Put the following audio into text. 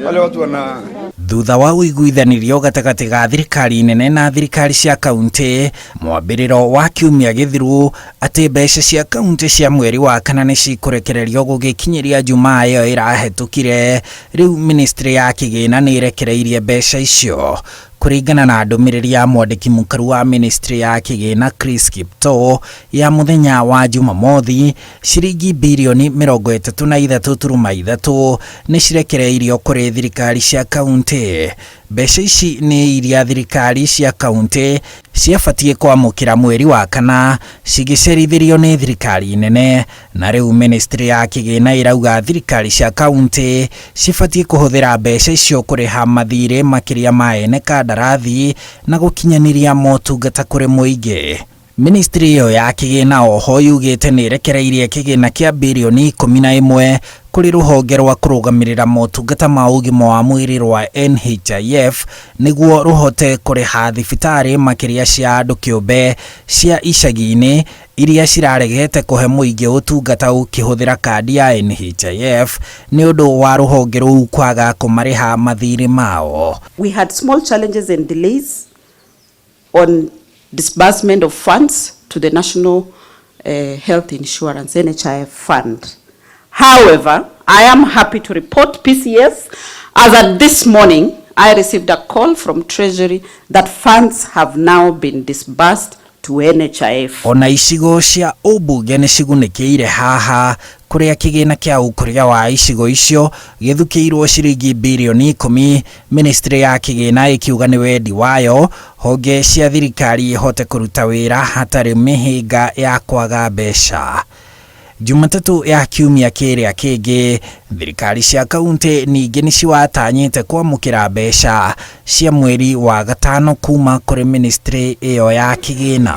Wale watu wana Thutha wa ũiguithanirio gatagatĩ ga thirikari nene na thirikari cia kaunti mwambĩrĩro wa kiumia gĩthiru atĩ mbeca cia kaunti cia mweri wa kana nĩ cikũrekererio gũgĩkinyĩria Jumaa ĩyo ĩrahetũkire, rĩu ministry ya kĩgĩna nĩ ĩrekereirie mbeca icio. Kũringana na ndũmĩrĩri ya mwandĩki mũkaru wa ministry ya kĩgĩna Chris Kiptoo ya mũthenya wa Jumamothi, ciringi birioni 33.3 nĩ cirekereirio kũrĩ thirikari cia kaunti. Mbeca ici nĩ iria thirikari cia kaunti ciabatiĩ kwamũkĩra mweri wa kana cigĩcerithĩrio nĩ thirikari nene, na rĩu ministry ya kĩgĩna ĩrauga thirikari cia kaunti cibatiĩ kũhũthĩra mbeca icio kũrĩha mathirĩ makĩria ma ene kandarathi na gũkinyanĩria motungata kũrĩ mũingĩ. Ministry ĩyo ya kĩgĩna oho yugĩte nĩ ĩrekereirie kĩgĩna kĩa birioni 11 kũrĩ rũhonge rwa kũrũgamĩrĩra motungata ma ũgima wa mwĩrĩ rwa NHIF nĩguo rũhote kũrĩha thibitarĩ makĩria cia andũ kĩũmbe cia icagi-inĩ iria ciraregete kũhe mũingĩ ũtungata ũkĩhũthĩra kandi ya NHIF nĩ ũndũ wa rũhonge rũu kwaga kũmarĩha mathirĩ mao. We had small challenges and delays on disbursement of funds to the National Health Insurance, NHIF Fund. However, I am happy to report PCS, as at this morning, I received a call from Treasury that funds have now been disbursed to NHIF. Ona icigo cia ũmbunge nĩ cigunĩkĩire haha kũrĩa kĩgĩna kĩa ũkũria wa icigo icio gĩthukĩirwo ciringi birioni 10, ministry ya kĩgĩna ĩkiuga nĩ wendi wayo honge cia thirikari ihote kũruta wĩra hatarĩ mĩhĩnga ya kwaga mbeca. Jumatatũ ya kiumia kĩrĩa kĩngĩ, thirikari cia kaunti ningĩ nĩ ciwatanyĩte kwamũkĩra mbeca cia mweri wa gatano kuma kũrĩ ministry ĩyo ya kĩgĩna.